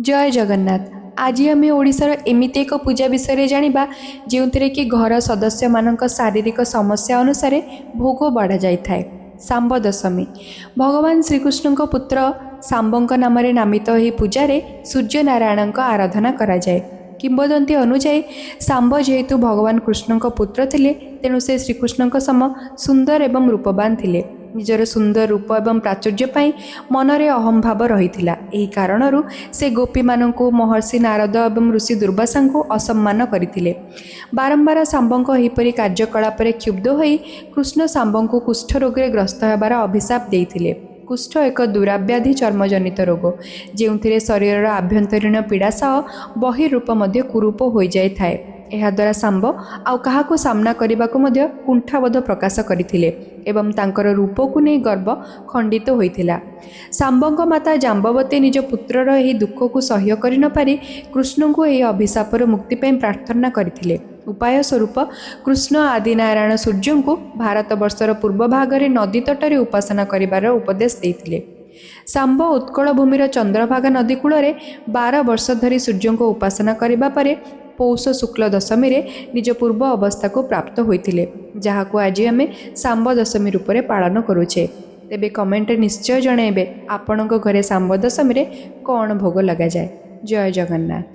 ଜୟ ଜଗନ୍ନାଥ। ଆଜି ଆମେ ଓଡ଼ିଶାର ଏମିତି ଏକ ପୂଜା ବିଷୟରେ ଜାଣିବା, ଯେଉଁଥିରେ କି ଘର ସଦସ୍ୟମାନଙ୍କ ଶାରୀରିକ ସମସ୍ୟା ଅନୁସାରେ ଭୋଗ ବଢ଼ାଯାଇଥାଏ। ଶାମ୍ବ ଦଶମୀ। ଭଗବାନ ଶ୍ରୀକୃଷ୍ଣଙ୍କ ପୁତ୍ର ଶାମ୍ବଙ୍କ ନାମରେ ନାମିତ ଏହି ପୂଜାରେ ସୂର୍ଯ୍ୟନାରାୟଣଙ୍କ ଆରାଧନା କରାଯାଏ। କିମ୍ବଦନ୍ତୀ ଅନୁଯାୟୀ, ଶାମ୍ବ ଯେହେତୁ ଭଗବାନ କୃଷ୍ଣଙ୍କ ପୁତ୍ର ଥିଲେ, ତେଣୁ ସେ ଶ୍ରୀକୃଷ୍ଣଙ୍କ ସମ ସୁନ୍ଦର ଏବଂ ରୂପବାନ ଥିଲେ। ନିଜର ସୁନ୍ଦର ରୂପ ଏବଂ ପ୍ରାଚୁର୍ଯ୍ୟ ପାଇଁ ମନରେ ଅହଂଭାବ ରହିଥିଲା। ଏହି କାରଣରୁ ସେ ଗୋପୀମାନଙ୍କୁ, ମହର୍ଷି ନାରଦ ଏବଂ ଋଷି ଦୁର୍ବାସାଙ୍କୁ ଅସମ୍ମାନ କରିଥିଲେ। ବାରମ୍ବାର ଶାମ୍ବଙ୍କ ଏହିପରି କାର୍ଯ୍ୟକଳାପରେ କ୍ଷୁବ୍ଧ ହୋଇ କୃଷ୍ଣ ଶାମ୍ବଙ୍କୁ କୁଷ୍ଠ ରୋଗରେ ଗ୍ରସ୍ତ ହେବାର ଅଭିଶାପ ଦେଇଥିଲେ। କୁଷ୍ଠ ଏକ ଦୁରାବ୍ୟାଧି ଚର୍ମଜନିତ ରୋଗ, ଯେଉଁଥିରେ ଶରୀରର ଆଭ୍ୟନ୍ତରୀଣ ପୀଡ଼ା ସହ ବହିର୍ରୂପ ମଧ୍ୟ କୁରୂପ ହୋଇଯାଇଥାଏ। ଏହାଦ୍ୱାରା ଶାମ୍ବ ଆଉ କାହାକୁ ସାମ୍ନା କରିବାକୁ ମଧ୍ୟ କୁଣ୍ଠାବୋଧ ପ୍ରକାଶ କରିଥିଲେ ଏବଂ ତାଙ୍କର ରୂପକୁ ନେଇ ଗର୍ବ ଖଣ୍ଡିତ ହୋଇଥିଲା। ଶାମ୍ବଙ୍କ ମାତା ଜାମ୍ବବତୀ ନିଜ ପୁତ୍ରର ଏହି ଦୁଃଖକୁ ସହ୍ୟ କରିନପାରି କୃଷ୍ଣଙ୍କୁ ଏହି ଅଭିଶାପରୁ ମୁକ୍ତି ପାଇଁ ପ୍ରାର୍ଥନା କରିଥିଲେ। ଉପାୟ ସ୍ୱରୂପ କୃଷ୍ଣ ଆଦିନାରାୟଣ ସୂର୍ଯ୍ୟଙ୍କୁ ଭାରତବର୍ଷର ପୂର୍ବ ଭାଗରେ ନଦୀ ତଟରେ ଉପାସନା କରିବାର ଉପଦେଶ ଦେଇଥିଲେ। ଶାମ୍ବ ଉତ୍କଳ ଭୂମିର ଚନ୍ଦ୍ରଭାଗା ନଦୀ କୂଳରେ 12 ବର୍ଷ ଧରି ସୂର୍ଯ୍ୟଙ୍କ ଉପାସନା କରିବା ପରେ ପୌଷ ଶୁକ୍ଲ ଦଶମୀରେ ନିଜ ପୂର୍ବ ଅବସ୍ଥାକୁ ପ୍ରାପ୍ତ ହୋଇଥିଲେ, ଯାହାକୁ ଆଜି ଆମେ ଶାମ୍ବ ଦଶମୀ ରୂପରେ ପାଳନ କରୁଛେ। ତେବେ କମେଣ୍ଟରେ ନିଶ୍ଚୟ ଜଣାଇବେ, ଆପଣଙ୍କ ଘରେ ଶାମ୍ବ ଦଶମୀରେ କ'ଣ ଭୋଗ ଲଗାଯାଏ। ଜୟ ଜଗନ୍ନାଥ।